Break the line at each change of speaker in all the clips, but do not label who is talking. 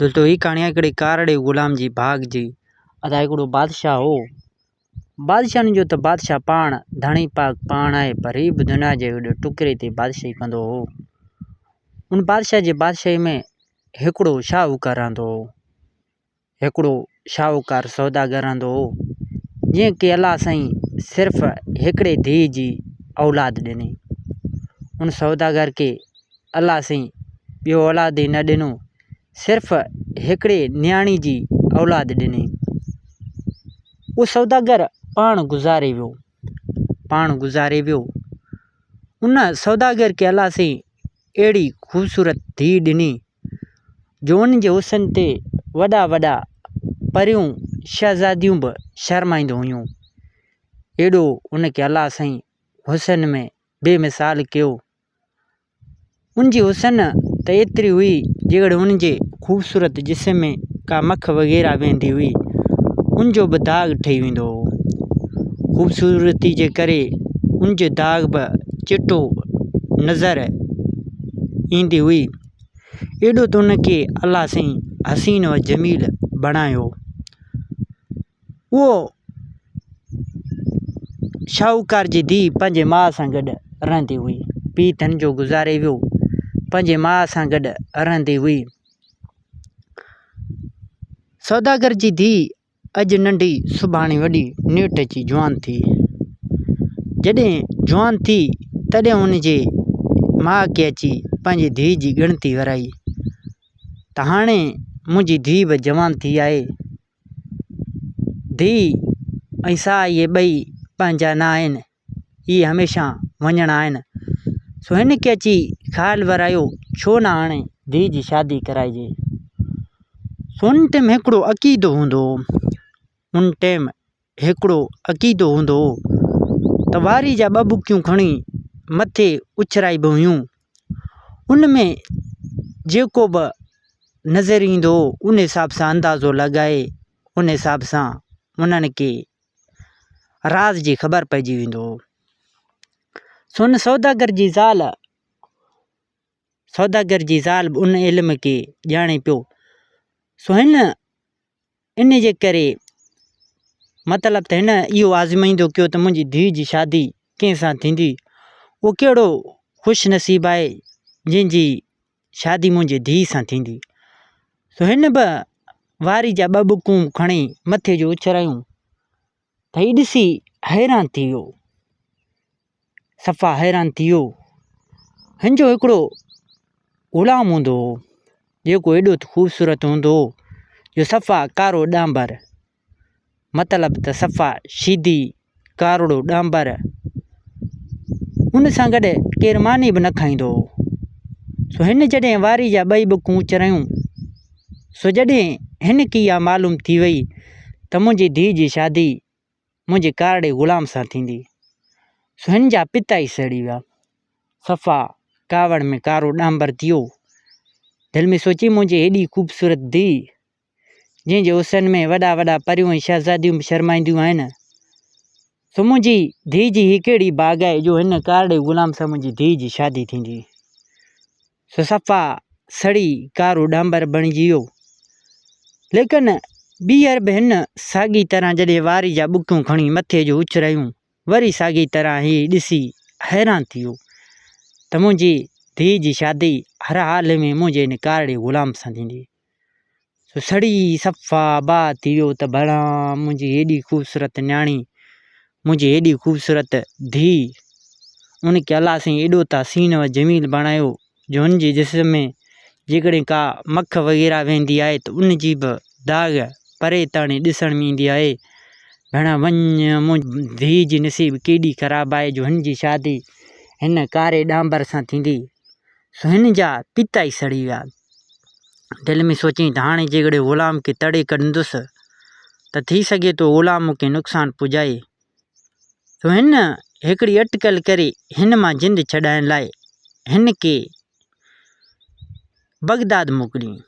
دوستو هي ڪهاڻي آهي هڪڙي ڪارڙي غلام جي ڀاڳ جي. ادا هڪڙو بادشاهه هو. بادشاهن جو ته بادشاهه پاڻ ڌڻي پاڪ پاڻ آهي پر هي به دنيا جي وڏي ٽڪري تي بادشاهي ڪندو هو. ان بادشاهه جي بادشاهي ۾ هڪڙو شاهوڪار رهندو هو. هڪڙو شاهوڪار سوداگر رهندو هو، جنهن کي الله سائين صرف هڪڙي ڌيء جي اولاد ڏني. ان سوداگر کي الله سائين ٻيو اولاد ئي نه ڏنو، صرف هڪڙي نياڻي جي اولاد ڏني. اهو سوداگر پاڻ گذاري ويو، پاڻ گذاري ويو. ان سوداگر کي الله سائين اهڙي خوبصورت ڌيء ڏني جو ان جي حسن تي وڏا وڏا پريون شهزاديون به شرمائينديون هيون. ايڏو ان کي الله سائين حسن ۾ بي مثال ڪيو. ان جي حسن ته ايتري هئي جيڪڏهن ان جي خوبصورت جسم ۾ ڪا مک وغيره ويندي هئي ان جو به داغ ٺهي ويندو هو. خوبصورتي جي ڪري ان جو داغ به چٽو نظر ايندي هئي. ايڏو ته ان کي الله سائين حسين و جميل بڻايو. اهو شاهوڪار جي ڌيء پنهنجي ماء سان گڏ رهندي هئي. پيء ته هن جو گذاري ويو. پنهنجي ماء سان گڏ رهندي هئي. سوداگر جي ڌيء اڄ ننڍي سڀاڻي وڏي نيٺ اچي جوان ٿي. جڏهن جوان ٿي تڏهن هن جي ماء کي اچي پنهنجي ڌيء جي ڳڻتي ورائي ته هاڻي منهنجي ڌيء به جوان ٿي آهي. ڌيء ۽ ساهه اهي ٻئي پنهنجا نه آهن. اهي هميشه وڃڻا آهن. سو هن کي اچي خيال ورايو ڇو نه هاڻي ڌيء جي شادي ڪرائجي. سو ان ٽيم هڪڙو عقيدو هوندو هو. ان ٽيم هڪڙو عقيدو هوندو هو ته واري جا ٻه ٻڪيون کڻي مٿي اڇرائبيون هيون. ان ۾ جيڪو به نظر ايندو هو ان حساب سان اندازو لڳائي ان حساب سان انهن کي راز جي خبر پئجي ويندو هو. سو ان سوداگر جي زال سوداگر جي زال به ان علم کي ڄاڻي پيو. سو هن ان جي ڪري مطلب ته هن اهو آزمائيندو ڪيو ته منهنجي ڌيء جي شادي ڪنهن سان ٿيندي. اهو ڪهڙو خوش نصيب آهي جنهن جي شادي منهنجي ڌيء سان ٿيندي. سو هن به واري جا ٻه ٻڪون کڻي مٿي جو اڇرايون ته هي ڏسي حيران ٿي ويو. صفا حيران ٿي ويو. هن جو هڪڙو غلام هوندو هو جيڪو ايڏو ته خوبصورت هوندو هو جو صفا ڪارو ڏانڀر. مطلب ته صفا شيدي، ڪارڙو ڏانڀر. ان سان گڏ ڪير ماني به نه کائيندو هو. سو هن جڏهن واري جا ٻئي ٻڪون چرايون، سو جڏهن هن کي اها معلوم ٿي وئي ته منهنجي ڌيء جي شادي منهنجي ڪارڙي غلام سان ٿيندي، سو هن جا پتا ئي سڙي ويا. صفا ڪاوڙ ۾ ڪارو ڏانڀر ٿي ويو. دل ۾ سوچي منهنجي هيڏي خوبصورت ڌيء جنهن جي حسن ۾ وڏا وڏا پريون ۽ شهزاديون به شرمائينديون آهن، سو منهنجي ڌيء جي هي ڪهڙي ڀاڳ آهي جو هن ڪارڙي غلام سان منهنجي ڌيء جي شادي ٿيندي. سو صفا سڙي ڪارو ڏانڀر بڻجي ويو. ليڪن ٻيهر به هن ساڳي طرح جڏهن واري جا ٻڪيون کڻي مٿي جو اڇرايون، وري ساڳي طرح هي ڏسي حيران ٿي ويو ته منهنجي ڌيء جي شادي هر حال ۾ منهنجي هن ڪارڙي غلام سان ٿيندي. سو سڙي صفا باهه ٿي ويو ته ڀلا منهنجي هيڏي خوبصورت نياڻي، منهنجي هيڏي خوبصورت ڌيء، ان کي الله سائين ايڏو ته حسين و جميل بڻايو جو هن جي جسم ۾ جيڪڏهن ڪا مک وغيره ويندي آهي ته ان جي به داغ پري تاڻي ڏسڻ ۾ ايندي آهي. ڀيڻا وڃ منهنجي ڌيء جي نصيب ڪيڏي خراب آهي جو هن جي شادي هن ڪاري ڏانڀر سان ٿيندي. سو هن جا پتا ئي سڙي ويا. دل ۾ سوچيائين ته هاڻي جيڪڏهن غلام کي تڙي ڪڍندس ته ٿي سگهي ٿو غلام مون کي نقصان پڄائي. سو هن هڪڙي اٽڪل ڪري هن مان جند ڇڏائڻ لاء هن کي بغداد موڪليائين.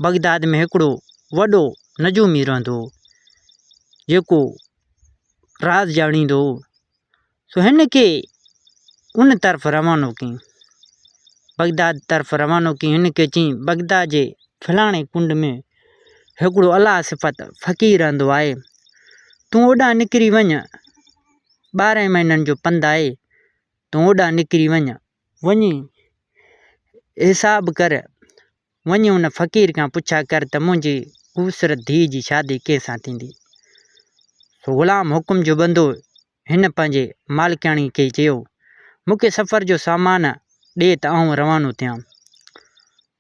بغداد ۾ هڪڙو وڏو نجومي رهندو هو، جيڪو راز ڄاڻيندو هو. سو هن کي ان طرف روانو ڪيائين. بغداد طرف روانو ڪيائين. هن کي چيائين بغداد جي فلاڻي ڪنڊ ۾ هڪڙو الله صفت فقير رهندو آهي، تون اوڏانهن نڪري وڃ، 12 مهينن جو پنڌ آهي، تون اوڏانهن نڪري وڃ، وڃي حساب ڪر، وڃي ان فقير کان پڇا ڪر ته منهنجي خوبصورت ڌيء جي شادي ڪنهن سان ٿيندي؟ سو غلام حڪم جو بندو هن پنهنجي مالڪياڻي کي چيو، مون کي سفر جو سامان ڏي ته آئون روانو ٿيان.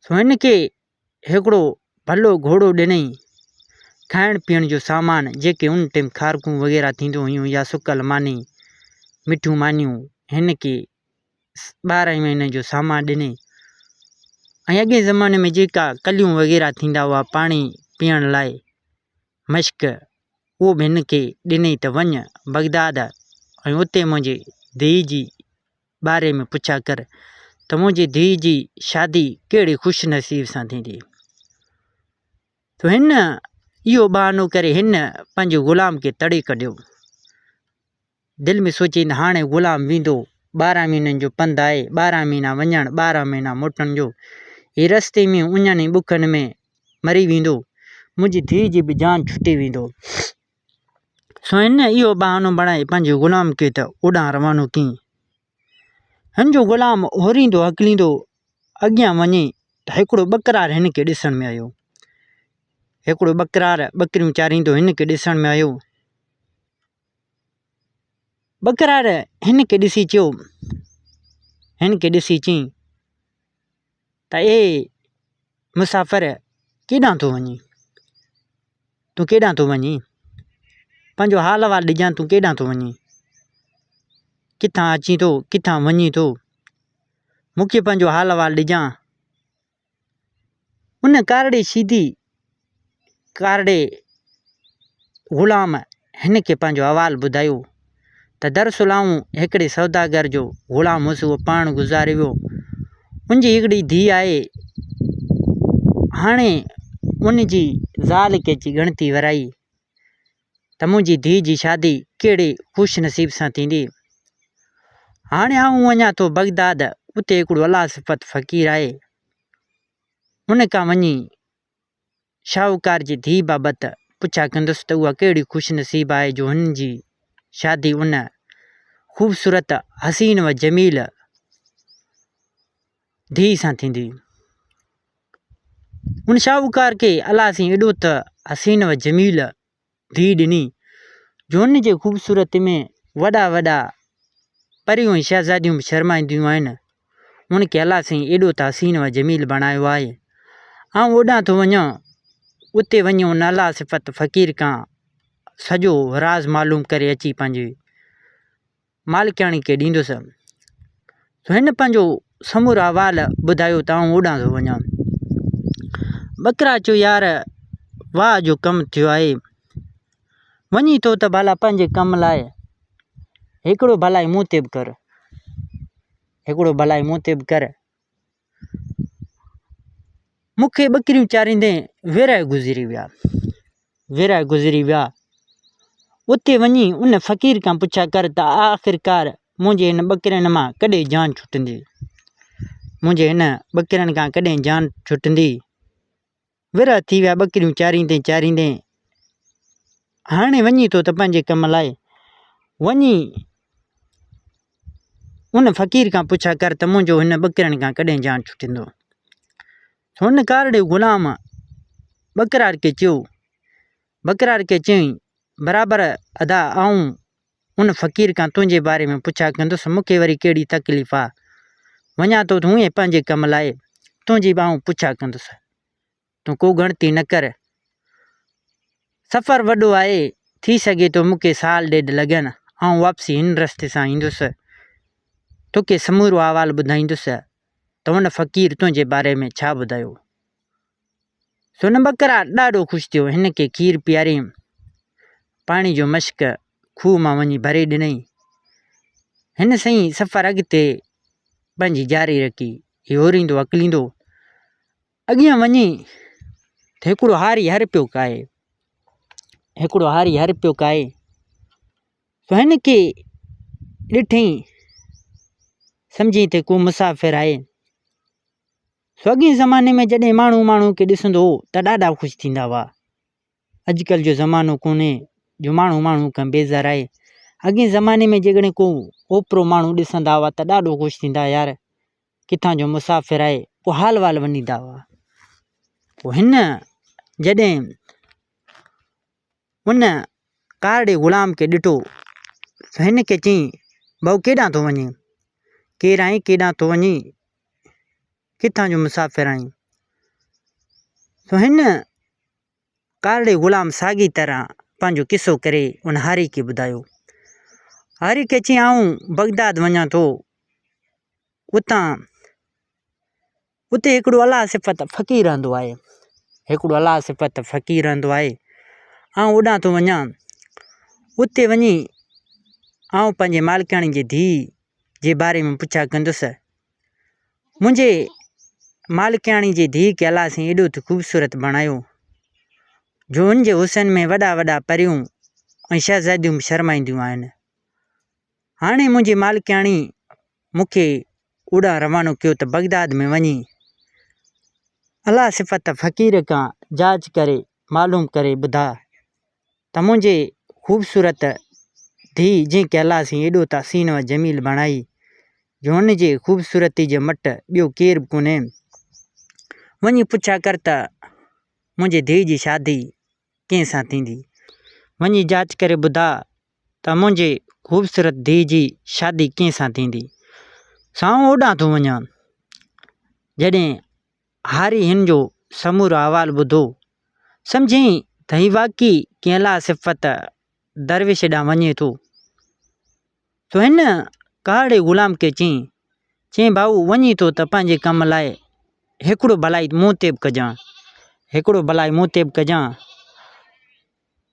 سو هن کي هڪڙو ڀلو گهوڙو ڏنائين. کائڻ پيئڻ جو سامان جيڪي ان ٽيم کارڪون وغيره ٿينديون هيون يا سڪل ماني، مٺيون مانيون هن کي 12 مهينن جو سامان ڏنائين ۽ اڳئين زماني ۾ جيڪا ڪليون وغيره ٿيندا هئا پاڻي پيئڻ لاء مشڪ اهو به هن کي ڏنائين ته وڃ بغداد ۽ اتي منهنجي ڌيء جي باري ۾ پڇا ڪر ته منهنجي ڌيء جي شادي ڪهڙي خوش نصيب سان ٿيندي. ته هن اهو بهانو ڪري هن پنهنجي غلام کي تڙي ڪڍيو. دل ۾ سوچيائين ته هاڻي غلام ويندو، 12 مهينن جو پنڌ آهي، 12 مهينا وڃڻ، 12 مهينا موٽڻ جو، هي رستي ۾ اڃن ۽ بکن ۾ مري ويندو، منهنجي ڌيء جي به جان ڇٽي ويندو. سو هن اهو بهانو بڻائي پنهنجي غلام کي ته اوڏانهن روانو ڪيائين. هن جو غلام هوريندو هڪليندو اڳيان وڃي ته هڪڙو ٻڪرار هن کي ڏسڻ ۾ آيو. هڪڙو ٻڪرار ٻڪريون چاريندو هن کي ڏسڻ ۾ آيو. ٻڪرار هن کي ڏسي چيو، هن کي ڏسي چيائين ته اي مسافر ڪيڏانهن ٿو وڃين؟ تون ڪيڏانهن ٿو وڃين؟ پنهنجو حال احوال ڏجان تون ڪيڏانهن ٿو وڃين؟ ڪٿان اچين ٿو ڪٿان وڃين ٿو؟ مون کي پنهنجو حال احوال ڏجان. ان ڪارڙي شيدي ڪارڙي غلام هن کي پنهنجو احوال ٻڌايو ته دراصل آئون هڪڙي سوداگر جو غلام هوس اهو پاڻ گذاري ويو ان جي هڪڙي ڌيء آهي هاڻي ان جي زال کي اچي ڳڻتي ورائي ته منهنجي ڌيء جي شادي ڪهڙي خوش نصيب سان ٿيندي. هاڻي آئون وڃان ٿو بغداد، اتي هڪڙو الله صفت فقير آهي، ان کان وڃي شاهوڪار جي ڌيء بابت پڇا ڪندس ته اها ڪهڙي خوش نصيب آهي جو هن جي شادي ان خوبصورت حسين و جميل ڌيء سان ٿيندي. ان شاهوڪار کي الله سائين ايڏو ته حسين و جميل ڌيء ڏني جو ان جي خوبصورتي ۾ وڏا وڏا پريون ۽ شهزاديون به شرمائينديون آهن. ان کي الله سائين ايڏو ته حسين و جميل بڻايو آهي. آئون اوڏانهن ٿو وڃان، اتي وڃي ان الله صفت فقير کان سڄو راز معلوم ڪري اچي پنهنجي مالڪياڻي کي ڏيندس. سو هن پنهنجو سمورو احوال ٻڌايو ته آئون اوڏانهن ٿو وڃان. ٻڪرا چيو يار واهه جو ڪم ٿيو آهي. وڃين ٿو ته ڀلا پنهنجي ڪم لاء هڪڙو ڀلائي مون تي به ڪر. هڪڙو ڀلائي مون تي به ڪر. مون کي ٻڪريون چاريندي ورهيه گذري ويا. ورهيه گذري ويا. اتي وڃي ان فقير کان پڇا ڪر ته آخرڪار منهنجي هن ٻڪرين مان ڪڏهن جان ڇٽندي؟ منهنجي هن ٻڪرين کان ڪڏهن جان ڇٽندي؟ ورهيه ٿي ويا ٻڪريون چاريندي چاريندي. هاڻي وڃي ٿو ته پنهنجي ڪم لاء وڃي ان فقير کان پڇا ڪر ته منهنجو هن ٻڪرين کان ڪڏهن جان ڇٽندو؟ هن ڪارڙي غلام ٻڪرار کي چيو، ٻڪرار کي چيائين، برابر ادا آئون ان فقير کان تنهنجي باري ۾ پڇا ڪندس، مون کي وري ڪهڙي تڪليف آ، وڃان ٿو ته هونئن پنهنجي ڪم لاء تنهنجي به آئون پڇا ڪندس، تون ڪو ڳڻتي نه ڪر. سفر وڏو آهي، ٿي سگهي ٿو مون کي سال ڏيڍ لڳن، آئون واپسي هن رستي سان ايندس، توکي سمورو احوال ٻڌائيندس ته ان فقير تنهنجي باري ۾ ڇا ٻڌايو. سو نه ٻڪرا ڏاڍو خوش ٿيو، هن کي کير پياريائين، پاڻي جو مشڪ کوهه مان وڃي ڀري ڏنائين. هن سائين سفر اڳتي پنهنجي جاري رکي، هي هوريندو هڪليندو اڳيان وڃي ته هڪڙو هاري هر پيو ڪاهي، هڪڙو هاري هر پيو ڪاهي. سو هن کي ڏٺئين، سمجهيائين ته ڪو مسافر آهي. سو اڳئين زماني ۾ جڏهن ماڻهو ماڻهو کي ڏسندو هو ته ڏاڍا خوش ٿيندا هئا. اڄڪلهه جو زمانو ڪونهي جو ماڻهو ماڻهو کان بيزار آهي. اڳئين زماني ۾ جيڪڏهن ڪو اوپرو ماڻهو ڏسندا هئا ته ڏاڍو خوش ٿيندا هئا يار ڪٿان جو مسافر آهي پوء حال وال ونڊيندا هئا. پوء هن جڏهن ان ڪارڙي غلام کي ڏٺو ته هن کي چيائين ڀائو ڪيڏانهن ٿو وڃين؟ ڪير آهين ڪيڏانهن ٿو وڃين؟ ڪٿان جو مسافر آهين؟ سو هن ڪارڙي غلام ساڳي طرح پنهنجو قصو ڪري ان هاري کي ٻڌايو. هاري کي چيائين آئون بغداد وڃان ٿو اتان اتي هڪڙو الله صفت فقير رهندو آهي. هڪڙو الله صفت فقير رهندو آهي. آئون اوڏانهن ٿو وڃان. اتي وڃي آئون پنهنجي مالڪياڻي جي ڌيء جي باري ۾ پڇا ڪندس. منهنجي مالڪياڻي جي ڌيء کي الله سائين ايڏو ته خوبصورت بڻايو جو ان جي حسن ۾ وڏا وڏا پريون ۽ شهزاديون به شرمائينديون آهن. هاڻي منهنجي مالڪياڻي مون کي اوڏانهن روانو ڪيو ته بغداد ۾ وڃي الله صفت فقير کان جاچ ڪري معلوم ڪري ٻڌاء ته منهنجي خوبصورت ڌيء جنهن کي الله سائين ايڏو ته حسين و جميل بڻائي جو هن جي خوبصورتي جو مٽ ٻيو ڪير به ڪونهي وڃي پڇا ڪر ته منهنجي ڌيء جي شادي ڪنهن سان ٿيندي وڃي جاچ ڪري ٻڌاء ته منهنجي خوبصورت ڌيء جي شادي ڪنهن سان ٿيندي؟ سو آئون اوڏانهن ٿو وڃان. جڏهن هاري هن جو سمورو احوال ٻڌو، سمجهيائين ته هي واقعي ڪنهن الله صفت درويش ڏانهن وڃي ٿو. سو هن ڪهاڙي غلام کي چيائين، چيائين ڀائو وڃين ٿو ته پنهنجي ڪم لاء هڪڙو ڀلائي مون تي به ڪجان، هڪڙو ڀلائي مون تي به ڪجان.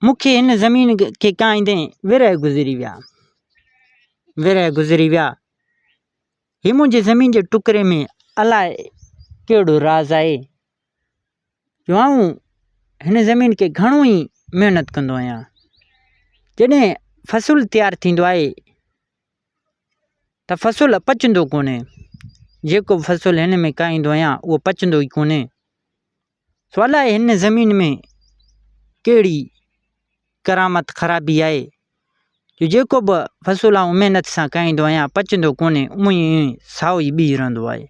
مون کي هن زمين کي ڪاهيندي ورهيه گذري ويا. ورهيه گذري ويا. هي منهنجي زمين جي ٽڪري ۾ الائي ڪهڙو راز آهي جو آئون هن زمين کي گهڻو ئي محنت ڪندو آهيان. جڏهن فصل تيار ٿيندو آهي ته فصل پچندو ڪونهي. جيڪو به فصل هن ۾ ڪاهيندو آهيان اهو پچندو ئي ڪونهي. سو الائي هن زمين ۾ ڪهڙي ڪرامت خرابي آهي جو جيڪو به فصل آئون محنت سان کائيندو آهيان پچندو ڪونهي اونئين ئي سائو ئي بيهي رهندو آهي.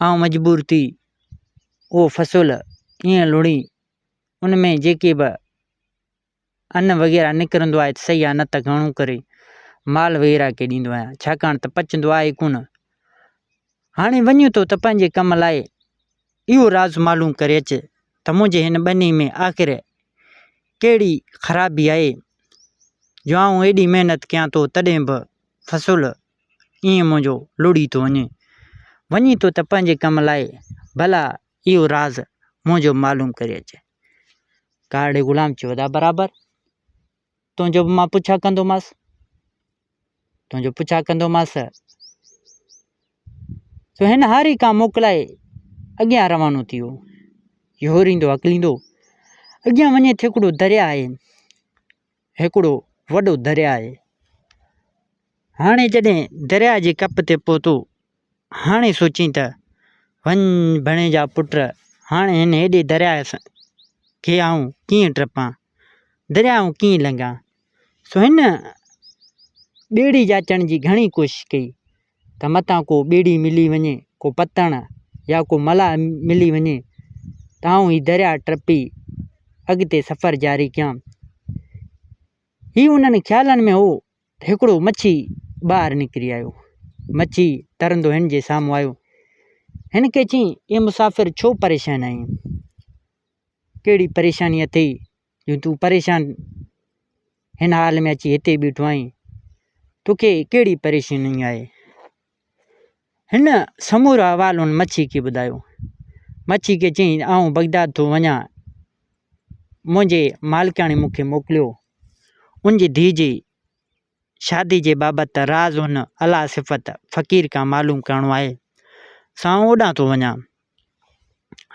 آئون مجبور ٿي اهو فصل ائين لڻي ان ۾ جيڪي به ان وغيره نڪرندو آهي ته صحيح آهي نه ته گهڻو ڪري مال وغيره کي ڏيندو آهيان ڇاڪاڻ ته پچندو آهي ڪونه. هاڻي وڃون ٿو ته پنهنجي ڪم لاء اهو راز معلوم ڪري اچ ته منهنجي هن ٻني ۾ آخر ڪهڙي خرابي آهي جو آئون ايڏي محنت ڪيان ٿو تڏهن به فصل ائين منهنجو لڙهي ٿو وڃي. وڃين ٿو ته پنهنجي ڪم لاء ڀلا اهو راز منهنجو معلوم ڪري اچ. ڪارڙي غلام چيو ادا برابر تنهنجو به مان پڇا ڪندومانس تنهنجو پڇا ڪندومانس سو هن هاري کان موڪلائي اڳيان روانو ٿي ويو هوريندو هڪليندو اڳيان وڃي ٿي هڪڙو درياء آهي هڪڙو وڏو درياء آهي هاڻي جڏهن درياء جي ڪپ تي پهتو هاڻي سوچين ته وڃ ڀڻي جا پٽ هاڻي هن هيڏي درياء کي آئون ڪيئن ٽپان، درياء آئون ڪيئن لنگهان. سو هن ٻيڙي جاچڻ جي گهڻي ڪوشش ڪئي ته متان ڪو ٻيڙي ملي وڃي، ڪو پتڻ يا ڪو ملاح ملي وڃي ته آئون هي درياء ٽپي اڳتي سفر جاري ڪيان. هي انهن خيالن ۾ هو ته هڪڙو مڇي ٻاهر نڪري آيو. مڇي ترندو هن جي سامهون آيو. هن کي چيائين، اي مسافر ڇو پريشان آهين؟ ڪهڙي پريشاني اٿئي جو تون پريشان هن حال ۾ اچي هتي بيٺو آهين؟ توکي ڪهڙي پريشاني آهي؟ هن سمورو احوال ان مڇي کي ٻڌايو. مڇي کي چيائين، آئون بغداد ٿو وڃان. منهنجي مالڪياڻي مون کي موڪليو. ان جي ڌيء جي شادي جي بابت راز ان الله صفت فقير کان معلوم ڪرڻو آهي. سو آئون اوڏانهن ٿو وڃان.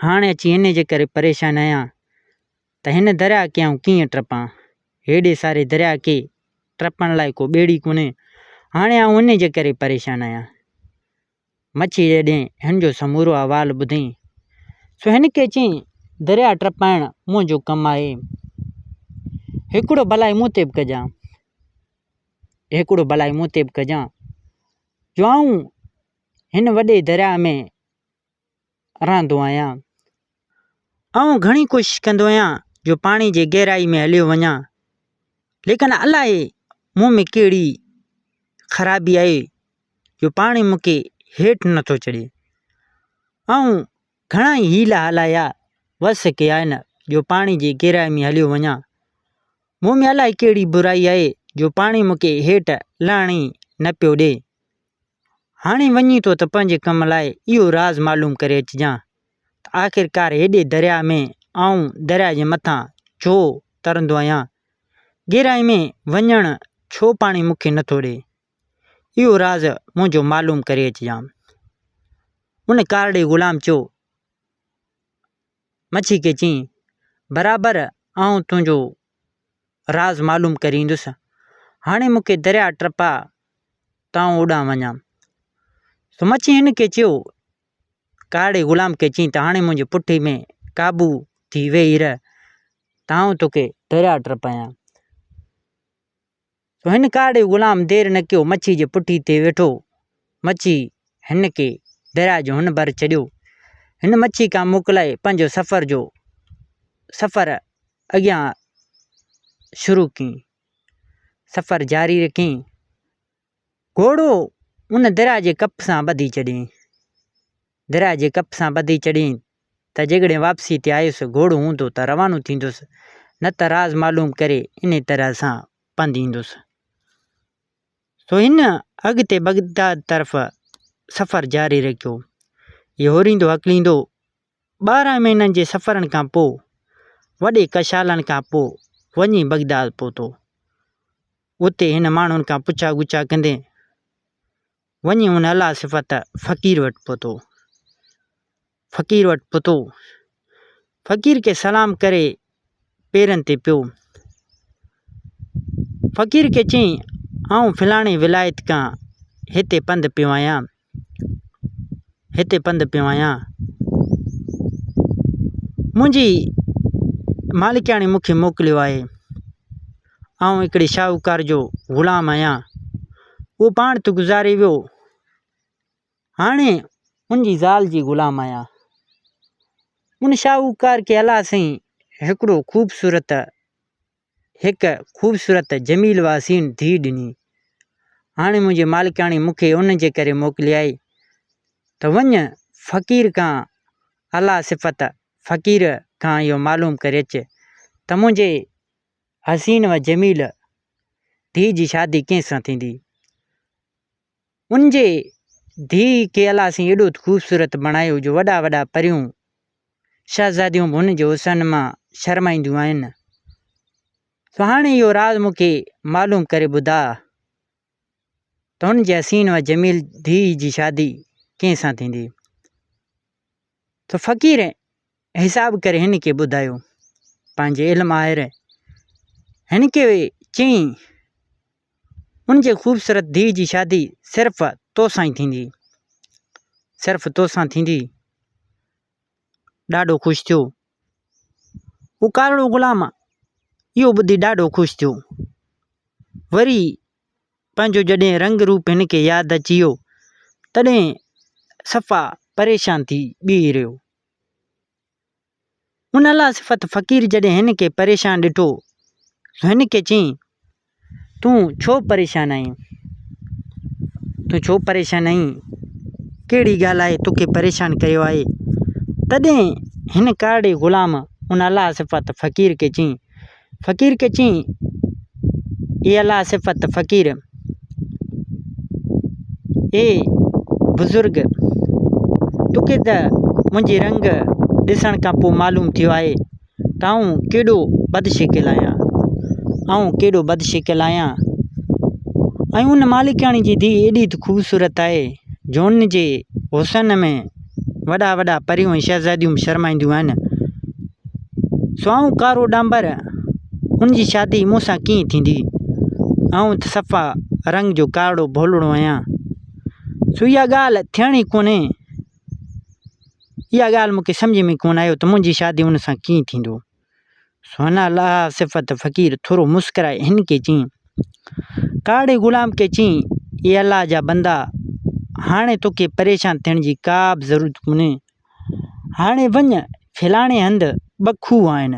هاڻي اچي انهيء جي ڪري پريشان آهيان ته هن درياء کي آئون ڪيئن ٽپان؟ هيڏي ساري درياء کي ٽپڻ لاء ڪو ٻيڙي ڪونهي. هاڻي آئون انهيء جي ڪري پريشان آهيان. مڇي جڏهن هن جو سمورو احوال ٻڌئين، سو هن کي چيائين، درياء ٽپائڻ منهنجو ڪم آهي، هڪڙو ڀلائي مون تي به ڪجان، هڪڙو ڀلائي مون تي به ڪجان، جو آئون هن وڏي درياء ۾ رهندو آهيان. آئون گهڻي ڪوشش ڪندو آهيان جو پاڻي جي گهرائي ۾ هليو وڃان، ليڪن الائي مون ۾ ڪهڙي خرابي آهي جو پاڻي مون کي هيٺ نٿو چڙهي. آئون گهڻا ئي حيلا هلايا، وس ڪيا آهن جو پاڻي جي گهرائي ۾ هليو وڃان. مون ۾ الائي ڪهڙي برائي آهي جو پاڻي مون کي هيٺ لهڻ ئي نه پيو ڏئي. هاڻي وڃين ٿو ته پنهنجي ڪم لاء اهو راز معلوم ڪري اچجان ته آخرڪار هيڏي درياء ۾ آئون درياء جي مٿان ڇو ترندو آهيان؟ گهرائي ۾ وڃڻ ڇو پاڻي مون کي نٿو ڏئي؟ اهو راز منهنجو معلوم ڪري اچجان. ان ڪارڙي غلام چيو، مڇي کي چيائين، برابر آئون تنهنجو راز معلوم ڪري ايندس. هاڻي مون کي درياء ٽپاء ته آئون اوڏانهن وڃان. سو مڇي هن کي چيو، ڪارڙي غلام کي چيائين ته هاڻي منهنجي پٺي ۾ قابو ٿي ويهي رهه ته آئون توکي درياء ٽپايان. سو هن ڪارڙي غلام دير نه ڪيو، مڇي جي پٺي تي ويٺو. مڇي هن کي درياء جي هن ڀر ڇڏيو. هن مڇي کان موڪلائي پنهنجو سفر جو سفر اڳيان شروع ڪيائين. سفر جاري رکيائين. گهوڙو ان درياء جي ڪپ سان ٻڌي ڇڏيائين. درياء جي ڪپ سان ٻڌي ڇڏيائين ته جيڪڏهن واپسي تي آيس گهوڙو هوندو ته روانو ٿيندس نه ته راز معلوم ڪري انهي طرح سان پنڌ ايندس. سو هن اڳتي بغداد طرف سفر جاري رکيو. هي هوريندو هڪليندو 12 مهينن جي سفرن کان پوء وڏي ڪشالن کان پوء وڃي بغداد پهتو. اتي هن ماڻهن کان پڇا ڳڇا ڪندي وڃي ان الله صفت فقير وٽ پهتو. فقير وٽ پهتو. فقير کي سلام ڪري پيرن تي پيو. فقير کي چيائين، آئون فلاڻي ولايت کان هتي پنڌ پيو آهيان. هتي پنڌ پيو آهيان. منهنجي مالڪياڻي مون کي موڪليو آهي. آئون هڪڙي شاهوڪار جو غلام آهيان. اهو پاڻ ته گذاري ويو. هاڻي ان جي زال جي غلام آهيان. ان شاهوڪار کي الله سائين هڪڙو خوبصورت هڪ خوبصورت جميل و حسين ڌيء ڏني. هاڻي منهنجي مالڪياڻي مون کي ان جي ڪري موڪلي آهي ته وڃ فقير کان الله صفت فقير کان اهو معلوم ڪري اچ ته منهنجي حسين و جميل ڌيء جي شادي ڪنهن سان ٿيندي. ان جي ڌيء کي الله سائين ايڏو ته خوبصورت بڻايو جو وڏا وڏا پريون شهزاديون به هن جي حسن مان شرمائينديون آهن. سو هاڻي اهو راز مون کي معلوم ڪري ٻڌاء ته هن جي حسين و جميل ڌيء جي شادي ڪنهن سان ٿيندي؟ ته فقير حساب ڪري هن کي ٻڌايو. پنهنجي علم آهر هن کي چيائين، ان جي خوبصورت ڌيء جي شادي صرف توسان ئي ٿيندي. صرف توسان ٿيندي. ڏاڍو خوش ٿيو. هو ڪارڙو غلام اهو ٻڌي ڏاڍو خوش ٿيو. وري پنهنجو جڏهن رنگ روپ هن کي ياد اچي ويو، تڏهن صفا پريشان ٿي بيهي رهيو. ان الله صفت فقير جڏهن هن کي پريشان ڏٺو ته هن کي چيائين، تون ڇو پريشان آهين؟ تون ڇو پريشان آهين؟ ڪهڙي ڳالهه آهي توکي پريشان ڪيو آهي؟ تڏهن هن ڪارڙي غلام ان الله صفت فقير کي چيائين، فقير کي چيائين، اي الله صفت فقير! اي بزرگ! توکي ته منهنجي رنگ ڏسڻ کان پوء معلوم ٿيو آهي ته آئون ڪيڏو بدشڪل آهيان. آئون ڪيڏو بدشڪل آهيان ۽ ان مالڪياڻي جي ڌيء ايڏي ته خوبصورت آهي جو ان جي حسن ۾ وڏا وڏا پريون ۽ شهزاديون به شرمائينديون آهن. سو آئون ڪارو ڏانڀر، ان جي شادي مون سان ڪيئن ٿيندي؟ آئون ته صفا رنگ جو ڪارڙو ڀولڙو آهيان. سو اها ڳالهه ٿيڻ ئي ڪونهي. اها ڳالهه مون کي سمجهه ۾ ڪونه آيو ته منهنجي شادي ان سان ڪيئن ٿيندو. سونا الله صفت فقير ٿورو مسڪرائي هن کي چيائين، ڪاڙهي غلام کي چيائين، اي الله جا بندا! هاڻي توکي پريشان ٿيڻ جي ڪا به ضرورت ڪونهي. هاڻي وڃ فلاڻي هنڌ ٻه کوهه آهن.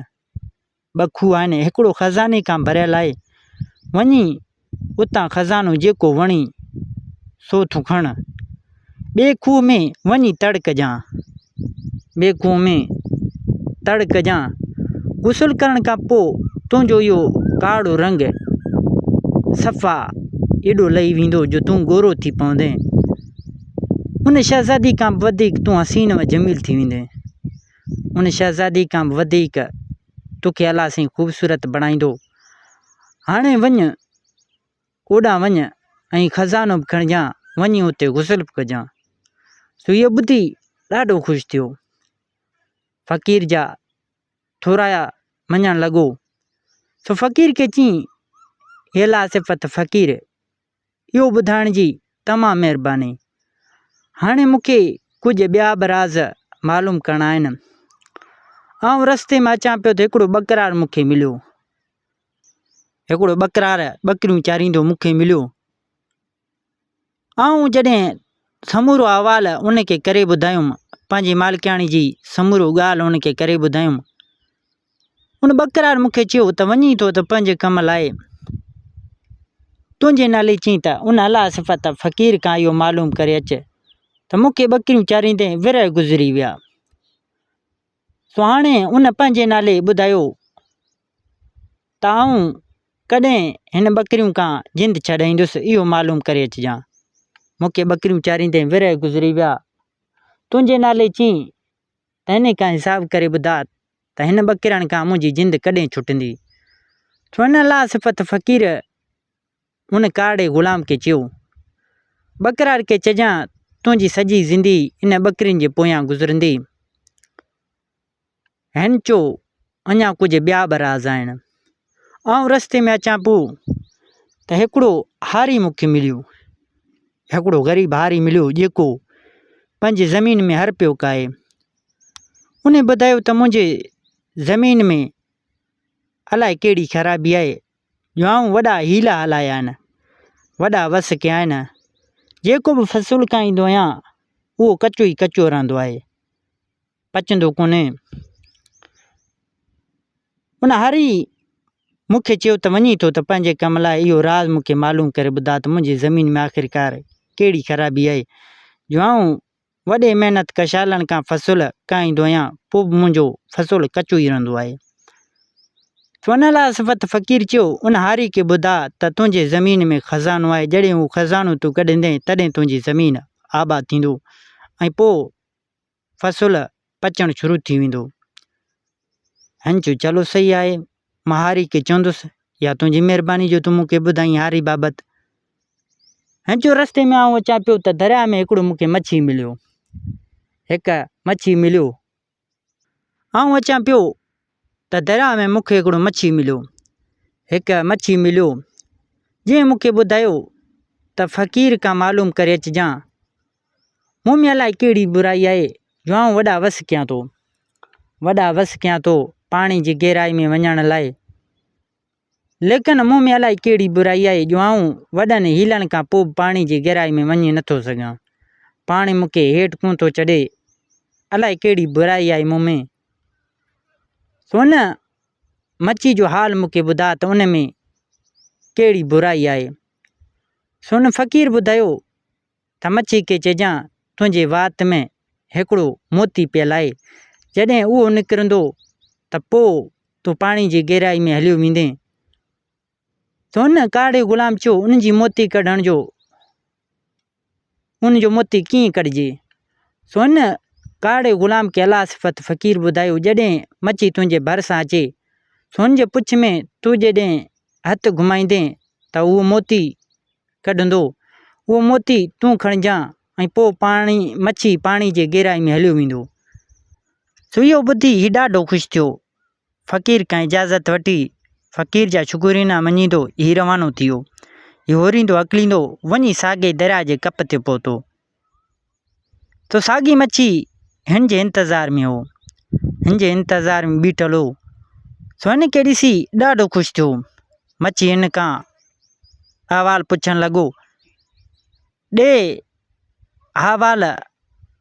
ٻه کوهه آهن، هڪڙو خزاني کان ڀريل آهي، وڃي اتان خزانو جيڪو وڻي سو تون کڻ. ٻئي کوهه ۾ وڃي تڙ ڪجان. ٻئي کوهه ۾ تڙ ڪجان. غسل ڪرڻ کان پوء تنهنجو اهو ڪاڙو رنگ صفا ايڏو لهي ويندو جو تون گورو ٿي پوندين. ان شهزادي کان به وڌيڪ تون حسين و جميل ٿي ويندين. ان شهزادي کان به وڌيڪ توکي الله سائين خوبصورت بڻائيندو. هاڻي وڃ اوڏانهن وڃ ۽ خزانو به کڻجان، وڃي اتي غسل به ڪجان. سو اهو ٻڌي ڏاڍو خوش ٿيو. فقير جا ٿورايا مڃڻ لڳو. سو فقير کي چيائين، هي الله صفت فقير! اهو ٻڌائڻ جي تمام مهرباني. هاڻي مون کي ڪجهه ٻيا به راز معلوم ڪرڻا آهن. آئون رستي مان اچان پيو ته هڪڙو ٻڪرار مون کي مليو. هڪڙو ٻڪرار ٻڪريون چاريندو مون کي مليو. آئون جڏهن سمورو احوال ان کي ڪري ٻڌايم، پنهنجي مالڪياڻي جي سمورو ڳالهه ان کي ڪري ٻڌايم. ان ٻڪرار مون کي چيو ته وڃين ٿو ته پنهنجي ڪم لاء تنهنجي نالي چئين ته ان الله صفت فقير کان اهو معلوم ڪري اچ ته مون کي ٻڪريون چاريندي ورهيه گذري ويا. سو هاڻي ان پنهنجي نالي ٻڌايو ته آئون ڪڏهن هن ٻڪريون کان جند ڇڏائيندس اهو معلوم ڪري اچجان. مون کي ٻڪريون چاريندي ورهيه گذري ويا. تنهنجي نالي چئين ته هن کان حساب ڪري ٻڌاء ته هن ٻڪرين کان منهنجي جند ڪڏهن ڇٽندي؟ سو ان الله صفت فقير ان ڪارڙي غلام کي چيو، ٻڪرار کي چئجان تنهنجي سڄي زندي ان ٻڪرين جي پويان گذرندي. هن چيو، اڃا ڪجهه ٻيا به راز آهن. آئون رستي ۾ اچان پيو ته هڪڙو هاري مون کي مليو. هڪڙو غريب هاري مليو جيڪو پنهنجي زمين ۾ هر پيو ڪاهي. ان ٻڌايو ته منهنجي زمين ۾ الائي ڪهڙي خرابي آهي جو آئون وڏا حيلا هلايا آهن، وڏا وس ڪيا آهن. جيڪو به فصل کائيندو آهيان اهو ڪچو ئي ڪچو رهندو آهي. پچندو ڪونهي. ان هاري مون کي چيو ته وڃين ٿو ته پنهنجي ڪم لاء اهو راز مون کي معلوم ڪري ٻڌاء ته منهنجي زمين ۾ آخرڪار ڪهڙي خرابي آهي جو آئون وڏي محنت ڪشالن کان فصل ڪاهيندو آهيان پوء به منهنجو فصل ڪچو ئي رهندو آهي. سو ان لاء صفت فقير چيو ان هاري کي ٻڌاء ته تنهنجي زمين ۾ خزانو آهي جڏهن اهو خزانو تون ڪڍندين تڏهن تنهنجي زمين آباد ٿيندو ۽ پوء فصل پچڻ شروع ٿي ويندو. هن چيو چلو صحيح آهي، مان هاري کي چوندس يا تنهنجي مهرباني جو تون مون کي ٻڌائين هاري بابت. هن چيو رستي ۾ آئون اچان پيو ته درياء ۾ هڪڙو مون کي مڇي مليو. هڪ مڇي مليو. آئون اچان پيو ته درياء ۾ مون کي هڪڙو مڇي مليو. هڪ مڇي مليو، جنهن مون کي ٻڌايو ته فقير کان معلوم ڪري اچجان مون ۾ الائي ڪهڙي برائي آهي جو آئون وڏا وس ڪيان ٿو، وڏا وس ڪيان ٿو پاڻي جي گهرائي ۾ وڃڻ لاء. ليڪن مون ۾ الائي ڪهڙي برائي آهي جو آئون وڏن حيلن کان پوء به پاڻي جي گهرائي ۾ وڃي نٿو سگهان. پاڻي مون کي هيٺ ڪونه ٿو چڙهي. الائي ڪهڙي برائي آهي مون ۾. سو ان مڇي جو حال مون کي ٻڌاء ته ان ۾ ڪهڙي برائي آهي. سو ان فقير ٻڌايو ته مڇي کي چئجان تنهنجي وات ۾ هڪڙو موتي پيل آهي، جڏهن اهو نڪرندو ته پوء تون پاڻي جي گهرائي ۾ هليو ويندين. ته ان ڪارڙي غلام چيو، ان جي موتي ڪڍڻ جو ان جو موتي ڪيئن ڪڍجي؟ سو ان ڪارڙي غلام کي الله صفت فقير ٻڌايو، جڏهن مڇي تنهنجي ڀرسان اچي، سو ان جي پڇ ۾ تون جڏهن هٿ گهمائيندين ته اهو موتي ڪڍندو، اهو موتي تون کڻجان ۽ پوء پاڻي مڇي پاڻي جي گهرائي ۾ هليو ويندو. سو اهو ٻڌي هي ڏاڍو خوش ٿيو. فقير کان اجازت وٺي فقير جا شڪرينا مڃيندو هي روانو ٿي ويو. هي هوريندو هڪليندو وڃي ساڳئي درياء جي ڪپ تي پهتو. سو ساڳي مڇي هن جي انتظار ۾ هو. هن جي انتظار ۾ بيٺل هو. سو هن کي ڏسي ڏاڍو خوش ٿيو. مڇي هن کان احوال پڇڻ لڳو. ڏي احوال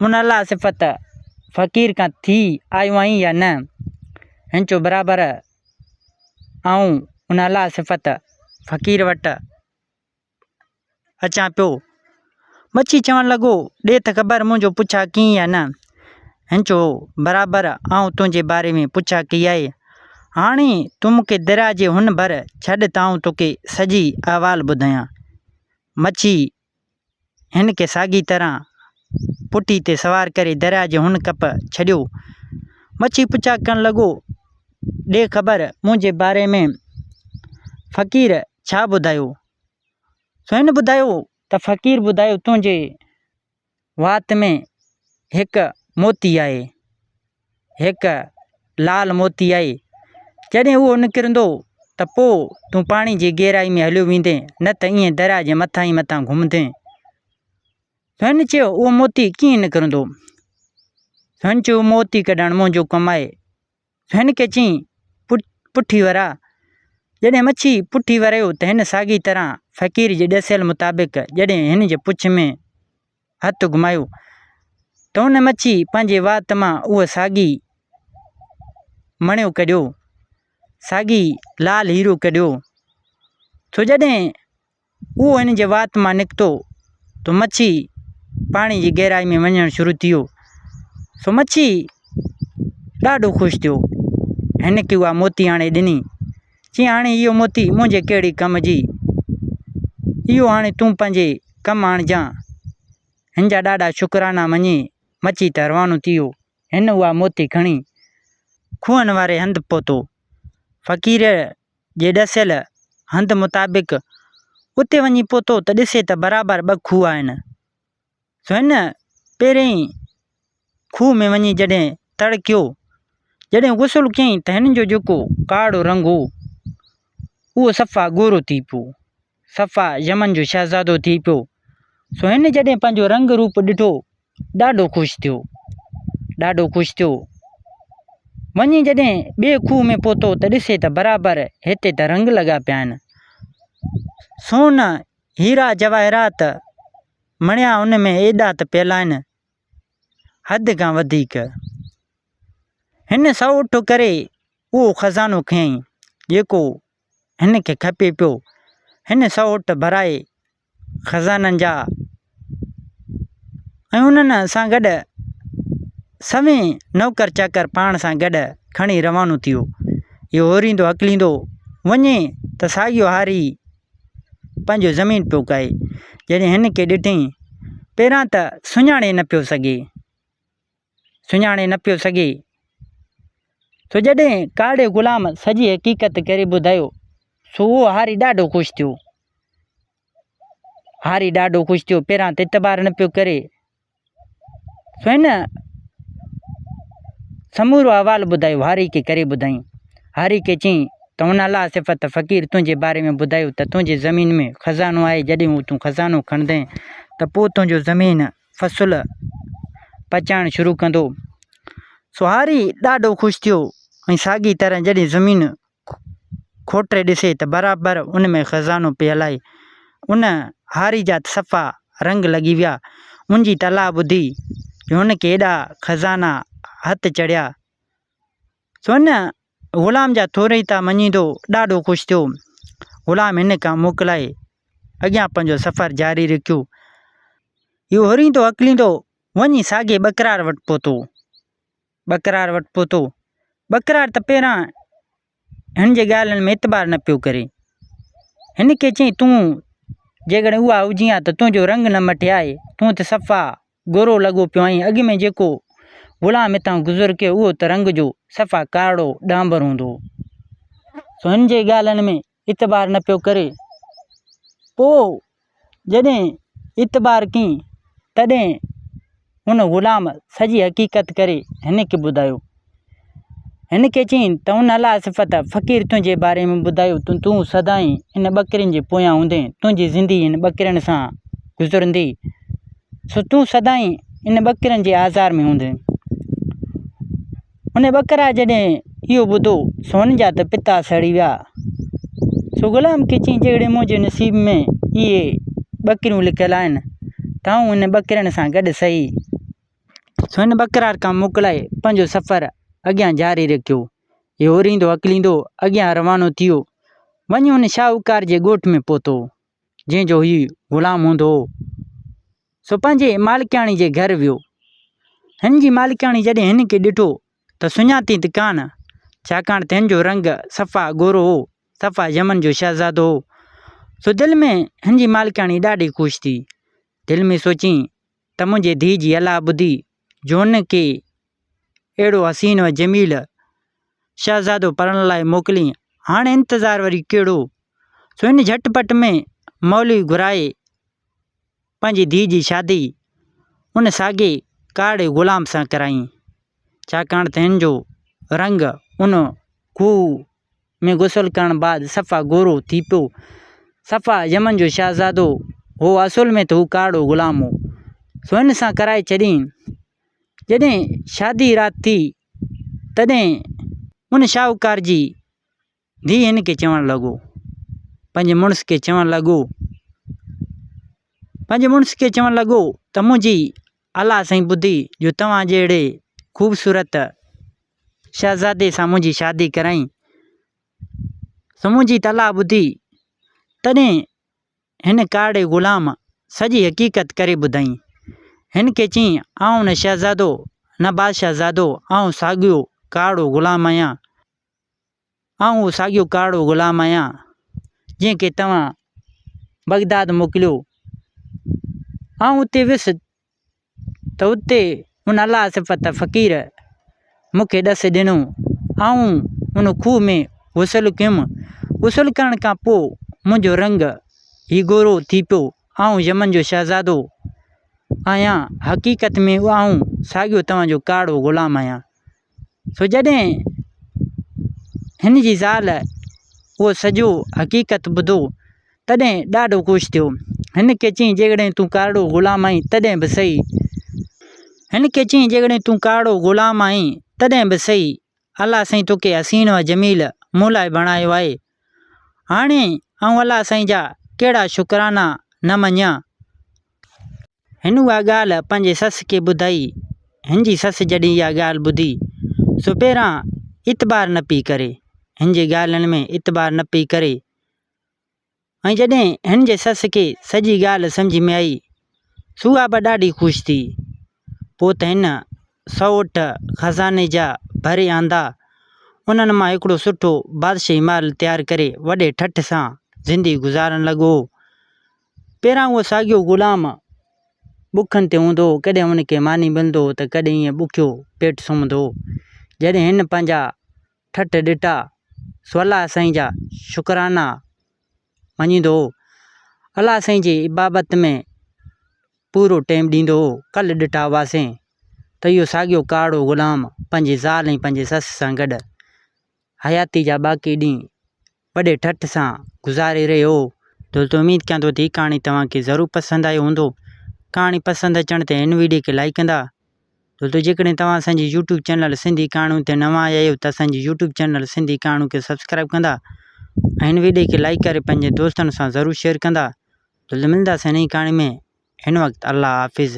ان الله صفت فقير کان ٿي آيو آهين يا نه؟ هن چيو برابر آئون ان الله صفت فقير وٽ اچان پيو. مڇي چوڻ لڳو، ڏي ته خبر منهنجو پڇا ڪيئي يا نه؟ هن چيو، برابر آئون تنهنجي باري ۾ پڇا ڪئي آهي. هاڻي تون مون کي درياء جي هن ڀر ڇڏ ته آئون توکي سڄي احوال ٻڌايان. مڇي هن کي ساڳي طرح پٺي تي سوار ڪري درياء جي هن ڪپ ڇڏيو. مڇي پڇا ڪرڻ لڳو، ڏي خبر منهنجي باري ۾ فقير ڇا ٻڌايو؟ سو هن ٻڌايو ته فقير ٻڌايو تنهنجي وات ۾ هڪ موتي آهي، هڪ لال موتي آهي، جڏهن اهو نڪرندو ته پوء تون پاڻي جي گهرائي ۾ هليو ويندين، نه ته ائين درياء جي مٿان ئي مٿان گهمندين. سو هن چيو اهو موتي ڪيئن نڪرندو؟ سو هن چيو موتي ڪڍڻ منهنجو ڪم آهي. هن کي چيائين، پٺي ورا. جڏهن مڇي پٺي وريو ته هن ساڳي طرح فقير جي ڏسيل مطابق جڏهن هن جي پڇ ۾ هٿ گهمايو ته ان مڇي پنهنجي وات مان اهو ساڳي مڻيو ڪڍيو، ساڳي لال هيرو ڪڍيو. سو جڏهن اهو هن جي وات مان نڪتو ته مڇي پاڻي جي گهرائي ۾ وڃڻ شروع ٿي ويو. سو مڇي ڏاڍو خوش ٿيو. هن کي اها موتي آڻي ڏني. چيائين هاڻي اهو موتي منهنجي ڪهڙي ڪم جي. اهو هاڻي تون پنهنجي ڪم آڻجان. هن جا ڏاڍا شڪرانا مڃي مڇي ته روانو ٿي ويو. هن اها موتي کڻي کوهن واري هنڌ پهتو. فقير جي ڏسيل هنڌ مطابق اتي وڃي پهتو ته ڏسي ته برابر ٻه کوهه آهن. سو هن پهرئين کوهه ۾ وڃي جڏهن تڙ ڪيو، جڏهن غسل ڪيائين ته هن جو جيڪو ڪاڙو رنگ هو، اهو صفا ڳورو ٿي پيو، صفا يمن جو شهزادو ٿي پيو. سو هن جڏهن پنهنجو رنگ روپ ڏٺو ڏاڍو خوش ٿيو، ڏاڍو خوش ٿيو. وڃي جڏهن ٻئي کوهه ۾ پهتو ته ڏسي ته برابر هتي ته رنگ لڳا پيا آهن. سون، هيرا جواهرات، مڻيا ان ۾ ايڏا ته پيل آهن، حد کان وڌيڪ. هن سئو اٺ ڪري اهو خزانو کنيائين، جيڪو هن کي کپي پيو. هن سئو اٺ ڀرائي خزانن جا ۽ انهن سان گڏ سوين نوڪر چاڪر پاڻ سان گڏ کڻي روانو ٿيو. اهو هوريندو هڪليندو وڃي ته ساڳيو هاري پنهنجو زمين پيو ڪاهي. جڏهن هن کي ڏٺئين پهريان ته سڃاڻي نه پيو سگهي. سڃاڻي نه پيو سگهي. سو جڏهن ڪارڙي غلام سڄي حقيقت ڪري ٻڌايو، سو اهو هاري ڏاڍو خوش ٿيو. هاري ڏاڍو خوش ٿيو، پهريان ته اعتبار نه پيو ڪري. سو هن سمورو احوال ٻڌايو، هاري کي ڪري ٻڌائين. هاري کي چيائين ته ان الله صفت فقير تنهنجي باري ۾ ٻڌايو ته تنهنجي زمين ۾ خزانو آهي، جڏهن هو تون خزانو کڻندين ته پوء تنهنجو زمين فصل پچائڻ شروع ڪندو. سو هاري ڏاڍو خوش ٿيو ۽ ساڳي طرح جڏهن زمين کوٽي ڏسي ته برابر ان ۾ خزانو پيل آهي. ان هاري جا ته صفا رنگ لڳي ويا. ان جي طلاع ٻڌي جو هن کي ايڏا خزانا هٿ چڙهيا. سو ان غلام جا ٿورائتا مڃيندو ڏاڍو خوش ٿيو. غلام هن کان موڪلائي اڳيان پنهنجو سفر جاري رکيو. اهو هريندو هڪليندو وڃي ساڳئي ٻڪرار وٽ پهتو. ٻڪرار وٽ پهتو. ٻڪرار ته پهريان هن جي ڳالهين ۾ اعتبار نه پيو ڪري. هن کي چيائين تون جيڪڏهن اها هجين ها ته تنهنجو رنگ نه مٽي آهي. تون ته صفا ڳورو لڳو پيو آهين. اڳ ۾ جيڪو غلام هتان گذر ڪيو اهو ته رنگ جو صفا ڪارڙو ڏانڀر هوندو هو. سو هن جي ڳالهين ۾ اعتبار نه پيو ڪري. پوء جڏهن اعتبار ڪيائين تڏهن هن غلام سڄي حقيقت ڪري هن کي ٻڌايو. هن کي چيائين ته ان الله صفت فقير تنهنجي باري ۾ ٻڌايو ته تون سدائين ان ٻڪرين جي پويان هوندين، تنهنجي زندگي هن ٻڪرين سان گذرندي، سو تون سدائين ان ٻڪرين جي آزار ۾ هوندين. ان ٻڪرا جڏهن اهو ٻڌو سو هن جا ته پتا سڙي ويا. سو غلام کي چيائين جيڪڏهن منهنجي نصيب ۾ اهي ٻڪريون لکيل آهن ته آئون انهن ٻڪرين سان گڏ سهي. سو هن ٻڪرار کان موڪلائي پنهنجو سفر اڳيان جاري رکيو. هي اوريندو هڪليندو اڳيان روانو ٿيو. وڃي ان شاهوڪار جي ڳوٺ ۾ پهتو. جنهن جو هي غلام هوندو هو، سو پنهنجي مالڪياڻي جي گهر ويو. هن جي مالڪياڻي جڏهن هن کي ڏٺو ته سڃاتي ته ڪانه، ڇاڪاڻ ته هن جو رنگ صفا ڳورو هو، صفا يمن جو شهزادو هو. سو دل ۾ هن جي مالڪياڻي ڏاڍي خوش ٿي. دل ۾ سوچيائين ته منهنجي ڌيء جي الله ٻڌي جو هن کي اهڙو حسين و جميل شهزادو پرڻ لاء موڪلين، هاڻي انتظار وري ڪهڙو؟ سو هن جهٽ پٽ ۾ مولوي گهرائي پنهنجي ڌيء جي شادي ان ساڳئي ڪارڙي غلام سان ڪرائين، ڇاڪاڻ ته هن جو رنگ ان کوهه ۾ غسل ڪرڻ بعد صفا گورو ٿي پيو. صفا يمن جو شهزادو هو، اصل ۾ ته هو ڪارڙو غلام هو. سو هن سان ڪرائي ڇڏيائين. جڏهن شادي رات ٿي، تڏهن ان شاهوڪار جي ڌيء هن کي چوڻ لڳو، پنهنجي مڙس کي چوڻ لڳو، پنهنجي مڙس کي چوڻ لڳو ته منهنجي الله سائين ٻڌي جو توهان جهڙي خوبصورت شهزادي سان منهنجي شادي ڪرائين، سو منهنجي ته الله ٻڌي. تڏهن هن ڪارڙي غلام سڄي حقيقت ڪري ٻڌائين. هن کي چيائين، آئون نه شهزادو نه بادشاهه زادو، آئون ساڳيو ڪارڙو غلام آهيان. آئون اهو ساڳيو ڪارڙو غلام آهيان، جنهن کي توهان بغداد موڪليو. آئون اتي ويس ته اتي ان الله صفت فقير مون کي ڏس ڏنو. آئون ان کوهه ۾ غسل ڪيم. غسل ڪرڻ کان پوء منهنجو رنگ هي گورو ٿي پيو. آئون يمن جو شهزادو آهيان. حقيقت ۾ آئون ساڳيو توهان جو ڪارڙو غلام آهيان. سو جڏهن هن جي زال اهو سڄو حقيقت ٻڌو، تڏهن ڏاڍو خوش ٿيو. هن کي چيائين، جيڪڏهن تون ڪارڙو غلام آهين، تڏهن به سهي. هن کي چيائين، جيڪڏهن تون ڪارڙو غلام آهين، تڏهن به سهي. الله سائين توکي حسين و جميل مون لاء بڻايو آهي. هاڻي آئون الله سائين جا ڪهڙا شڪرانا نه مڃيان. هن اها ڳالهه پنهنجي سس کي ٻڌائي. هن جي سس جڏهن اها ڳالهه ٻڌي، سو پهريان اعتبار نه پئي ڪري. هن جي ڳالهين ۾ اعتبار نه پئي ڪري ۽ جڏهن هن جي سس کي سڄي ڳالهه سمجهه ۾ آئي، سو اها به ڏاڍي خوش ٿي. پوء ته هن سو اٺ خزاني جا ڀري آندا. انهن مان هڪڙو سٺو بادشاهي محل تيار ڪري وڏي ٺٺ سان زندگي گذارڻ لڳو. پهريان اهو ساڳيو غلام بکن تي هوندو هو، ڪڏهن هن کي ماني ملندو هو ته ڪڏهن ائين بکيو پيٽ سمهندو هو. جڏهن هن پنهنجا ٺٺ ڏٺا، سو الله سائين جا شڪرانا مڃيندو هو. الله سائين جي عبادت ۾ پورو ٽيم ڏيندو هو. ڪلهه ڏٺا هئاسين ته اهو ساڳيو ڪارڙو غلام پنهنجي زال ۽ پنهنجي سس سان گڏ حياتي جا باقي ڏينهن وڏي ٺٺ سان گذاري رهيو هو. دوستو اميد ڪيان ٿو ته هي ڪهاڻي توهان کي ضرور پسند آئي هوندو. ڪهاڻي پسند اچڻ تي هن ويڊيو کي لائيڪ ڪندا. دوستو جيڪڏهن توهان اسان جي يوٽيوب چينل سنڌي ڪهاڻيون تي نوان آيا آهيو ته اسان جي يوٽيوب چينل سنڌي ڪهاڻيون کي سبسڪرائب ڪندا ۽ هن ويڊيو کي لائيڪ ڪري پنهنجي دوستن سان ضرور شيئر ڪندا. دوستو ملنداسين نئين ڪهاڻي ۾ هن وقت الله حافظ.